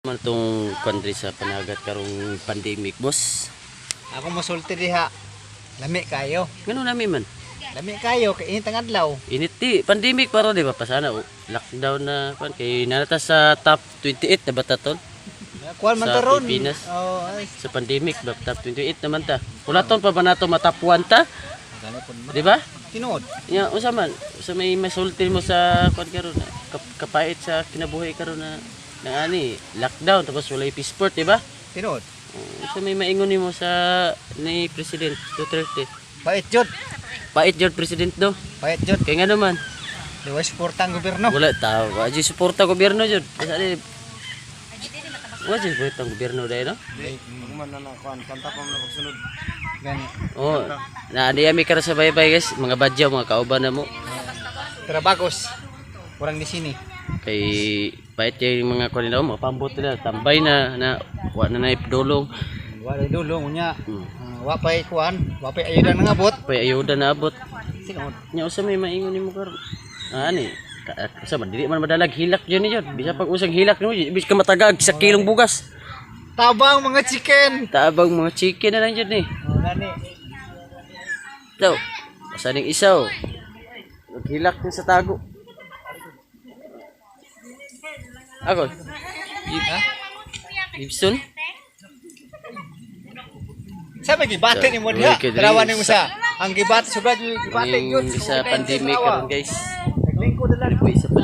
Man tong country sa panagat karong pandemic, boss. Ako mosulti diha. Lami kayo. Ngano nami man? Lami kayo kay init ang adlaw. Init ti pandemic paro di ba pasana oh, lockdown na kwan kay nanata sa top 28 na ba ta tol? Kuan man Sa ta ron. Pilipinas. Oh, ay. Sa pandemic ba top 28 naman ta. Kulaton pa ba nato matapuan ta? Gani pud man. Di ba? Tinuod. Ya, unsa man? Unsa may masulti mo sa kwan karon na kapait sa kinabuhi karon na na ani lockdown tapos walay passport, di ba? Tinuod. Unsa may maingon nimo sa ni President Duterte? Pait jud. Pait jud President do. Pait jud. Kay nga naman, Di wa suporta ang gobyerno. wala ta, wa jud suporta gobyerno jud. Basta ni wa jud suporta ang gobyerno dai no? Gani. Oh, na ani ami karon sa baybay guys, mga badyaw, mga kauban na mo. Trabagos. Kurang di sini. Kay pait kay mga kuan nila, mga pambot nila, tambay na na wa na naipdulong. Wa ray dulong unya. Hmm. Wa pay kuan, wa pay ayuda nangabot. Pay ayuda na abot. Tinuod. Nya usa may maingon nimo karon. Ah, ani usa man dili man madalag hilak jud ni jud. Bisa pag usang hilak nimo, ibis ka matagag sa kilong bugas. Tabang mga chicken. Tabang mga chicken na lang jud ni. Oh, gani. Daw, basta ning isaw. Maghilak ni sa tago. Ako. Ha? Gibson? Sa may gibate ni mo diha. Uy, kay diri, Tarawan nimo sa ang gibate sugad yung gibate Yung yun. sa pandemic karon guys. Naglingkod na lang. Ano po isa pa?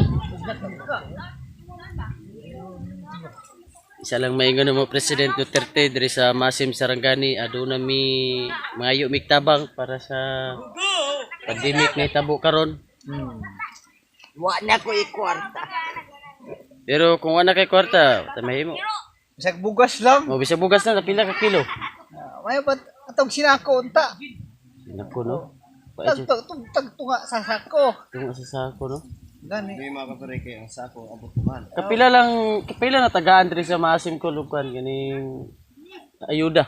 Isa lang maingon mo President Duterte diri sa Masim Sarangani aduna mi mangayo mig tabang para sa pandemic nga hitabo karon. Wa na ko ikwarta. Pero kung wala kay kwarta, tamahi mo. Bisag bugas lang. Mo bisag bugas na pila ka kilo. May pat atong sinako unta. Nako no. Tag Pae tag tag tunga sa sako. tungo sa sako no. Gani. Kapila lang kapila na tagaan diri sa Maasim ko lukan ganing ayuda.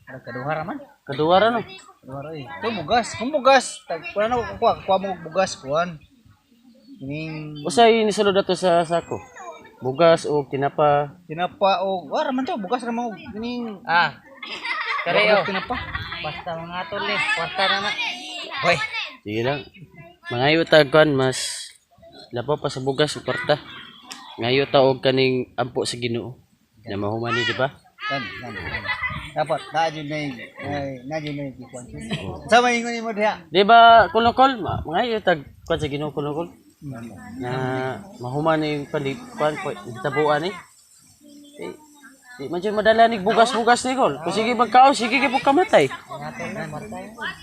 Arang kaduha ra man. Kaduwa ra no. Kaduha ra eh. Ito bugas, kung bugas, tag kuan na kuha, kuha mo bugas kuan. Kining Usay nisulod ato sa sako. Bugas o tinapa. tinapa o wa ra man to, bugas ra man og kining Ah, Kareo. Tinapa. Basta mga tol eh, kwarta na na. Hoy, Sige lang. Mangayo ta kuan mas labaw pa sa bugas o kwarta. Ngayo ta og kaning ampo sa Ginoo. Na mahuman ni di ba? gani, gani, gani. Dapat na jud na na jud na kuan. Sa may ingon nimo diha. Di ba kulokol? Mangayo tag kuan sa Ginoo kulokol. Na mahuman ni yung kuan po tabuan ni. Eh, di man jud madala ni bugas-bugas ni kol. Kung sige magkaon, sige kay kamatay.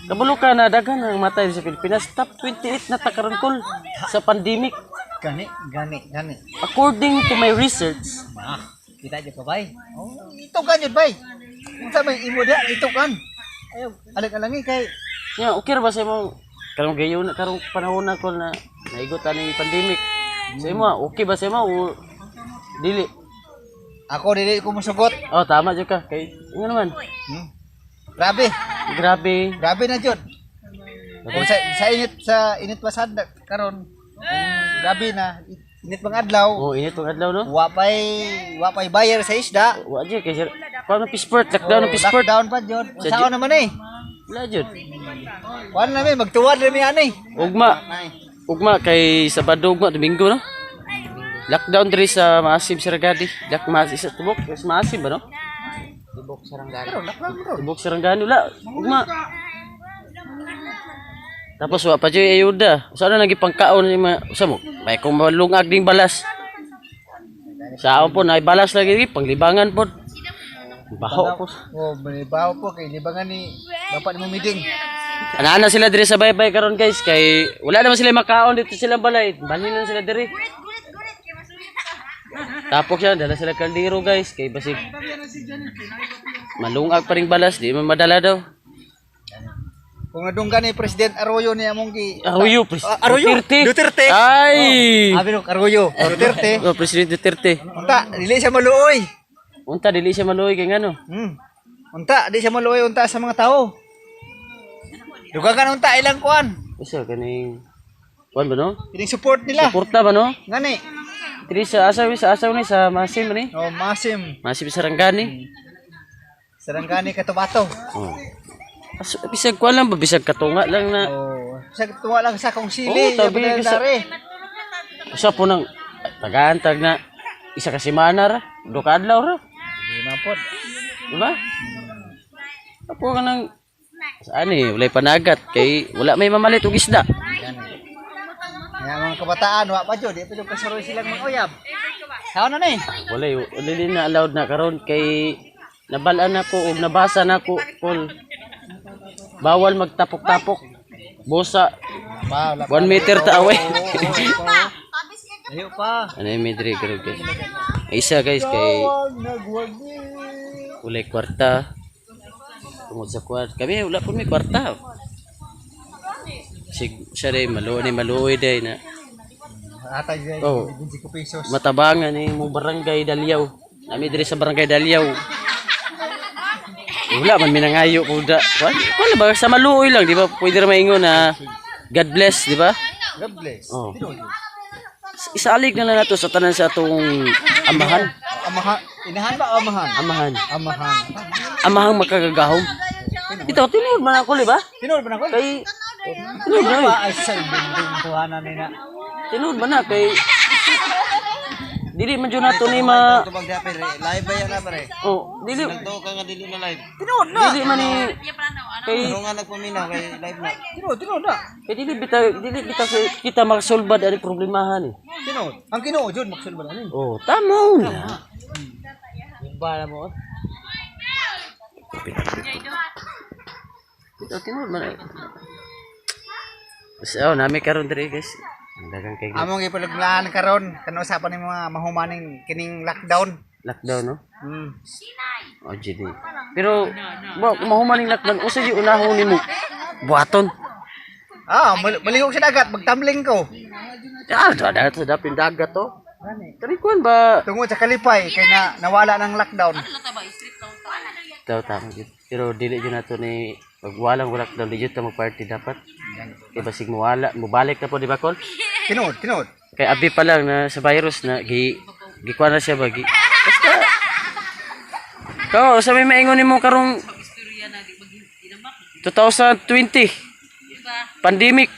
Kabalo ka na daghan ang matay sa Pilipinas. Top 28 na ta karon kol sa pandemic. Gani, gani, gani. According to my research, Ah, kita jud pa bay. Oh, ito kan jud bay. Unsa may imo diha, ito kan. Ayo, alang-alangi kay nya okay ra ba sa imo karong gayon na karong panahon na kol na naigot aning pandemic. Sa imo okay ba sa imo o dili? ako dili ko mosugot. Oh, tama jud ka kay nga naman. Grabe, Grabe. grabe na jud. Kung sa init pasad na karon, kung grabe na init mga adlaw, Oh, init tong adlaw no. wa pay buyer sa isda. Wa jud kay sir. Paano pisport? Lockdown ng pisport. Lockdown pa jud. Unsaon naman eh? Wala jud. Kuan na mi magtuwad na mi ani. Ugma. Ugma kay Sabado ugma Domingo no. Lockdown diri sa Maasim Sarangani. Lock Maasim sa tubok, sa Maasim ba no? Tibok Sarangani. Pero lockdown bro. Tubok Sarangani wala. Ugma. Tapos wa pa jud ayuda. Usa na lagi pangkaon ni mga usa mo. May kung malungag ding balas. Sa po na balas lagi panglibangan po. Baho po. Oh, may baho po kay libangan ni bapak ni mo meeting. Ana-ana sila diri sa baybay karon guys kay wala naman sila makaon dito sila balay. Balhin lang sila diri. Tapok siya, dala sila kaldero guys kay basig malungag pa ring balas, di man madala daw. Kung nadunggan ni President Arroyo ni among gi Arroyo, pres Ah, Arroyo? Duterte. Duterte. Ay! Abi no Arroyo, Duterte. Oh, President Duterte. Unta, dili siya maluoy. Unta dili siya maluoy kay ngano. Unta, di siya maluoy unta sa mga tao. Dugangan unta ilang kuan. Usa kaning kuan ba no? Ilang support nila. Suporta ba no? Ngani. Diri sa asaw ni sa Masim ni. Oh, Masim. Masim Sarangani. Sarangani Katubato. Oh. Aso, bisag kuan lang ba bisag katunga lang na. Oh, sa tuwa lang sa kong Oo, sili, tabi oh, ka sa- Usa po nang tagaantag na isa ka semana ra, do ka adlaw ra, Di man pod. di ba? Apo ka nang saan eh, walay panagat kay wala may mamalit og isda. Nga mga kabataan, wa pa jud, di pa jud kasuroy silang mga uyab. Sao na ni? Walay, wala din na allowed na karon kay nabalaan nako og nabasa nako Paul. Bawal magtapok-tapok. Busa, Pa, wala 1 meter ta away. Layo pa. Ano yung may diri karon guys? Isa guys kay Wag nagwagi. walay kwarta. Tungod sa kwarta. Kami wala po may kwarta. Sig siya day maluoy ni maluoy day na Atay jud Oh. 25 pesos. matabangan ni mo barangay Dalyaw. Nami diri sa barangay Dalyaw. Wala man minangayo ko da. Wala ba sa maluoy lang, di ba? Pwede ra maingon na God bless, di ba? God bless. Oh. Tinuod. Isalig na lang nato sa tanan sa atong amahan. Amahan, inahan ba o amahan? Amahan. Amahan. Amahang makagagahom. Ito, tinuod man ako, di ba? Tinuod ba na ko? Kay tinuod na, eh. Pa ay sa binding tuhanan ni na. Tinuod man na kay dili man jud nato ni ma Tubag di pre, live ba yan na pre? oh, dili Nagtuo ka nga dili na live. Tinuod na. dili man ni kay Ano nga nagpaminaw kay live na. Tinuod, tinuod na. kay dili bita kita makasolbad ani problemahan eh. Tinuod. Ang Ginoo jud maksulbad ani. Oh, tama na. Bala mo. Ito tinuod man. Eh. So, oh, nami karon diri guys. Ang dagang kay Among gipalaglaan karon kano usapan ni mga mahumaning kining lockdown. lockdown no. Mm. Oh, GD. Pero ba kung mahuman ning lockdown usa gyud unahon nimo buhaton. Ah, malihok sa dagat, magtumbling ko. Ah, da da dapin dagat to. Kani kuan ba Tungod sa kalipay kay na nawala ng lockdown. Tao tama gyud. Pero dili gyud nato ni pag walang lockdown di gyud ta mag-party dapat. Kay basig mawala, mobalik na po di ba kol? Tinuod, tinuod. Kay abi pa lang na sa virus na gi gikuan na siya ba gi. Basta Kao, sa may maingon nimo karong 2020 pandemic.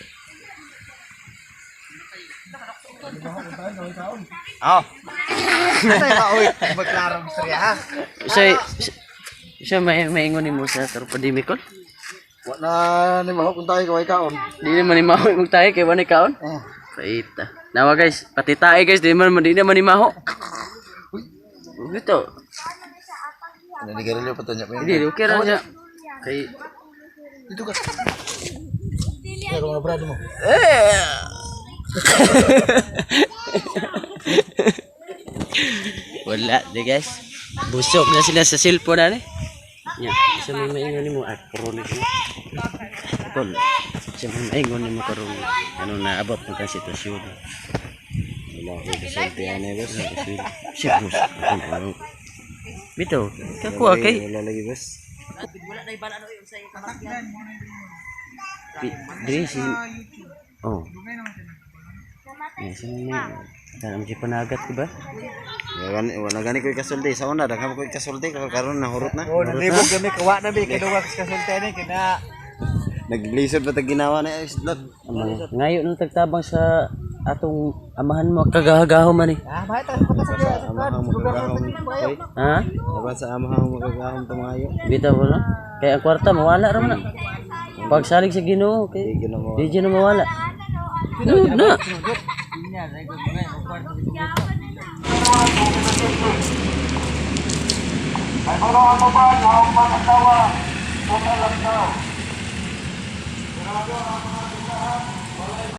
Oh. Atay ba oy, magklarong istorya ha. Sa sa may maingon nimo sa karong pandemic kol? Wa na ni maho kung tayo kaway kaon. Di naman ni maho imong tae kay wala kaon. Oh. Paita. Nawa guys, pati tae guys, di naman ni maho. Dito. Nanigarilyo pa to niya. Hindi, okay ra niya. Kay Dito ka. Kaya mga brad mo. Wala, di guys. Busog na sila sa cellphone na ni. Nya, sa may maingon nimo ah, karon ni. Kol. Sa may maingon nimo karon ano na abot ng kang sitwasyon. Wala ko kasulti ani boss. Si boss. Bito, kakuha kay Wala lagi boss. Diri si Oh. Ya, sa may Dara mo siya panagat, di ba? Wala gani ko kasulti sa una daghan ko kasulti karon nahurot na. Oh, nalibog kami kawa na bi kinuha sa kasulti ani kina. Naglisod pa tag ginawa na isdot. Ang ngayo nung tagtabang sa atong amahan mo kagahagaho man eh. Ah, mahit ta sa sa Amahang makagahom. Oy, Ha? laban sa amahang makagahom tumayo. Bitaw ko no? Kaya ang kwarta mawala ra man na. Pagsalig sa Ginoo kay Di gyud na mo. di dyan na mawala. No, na.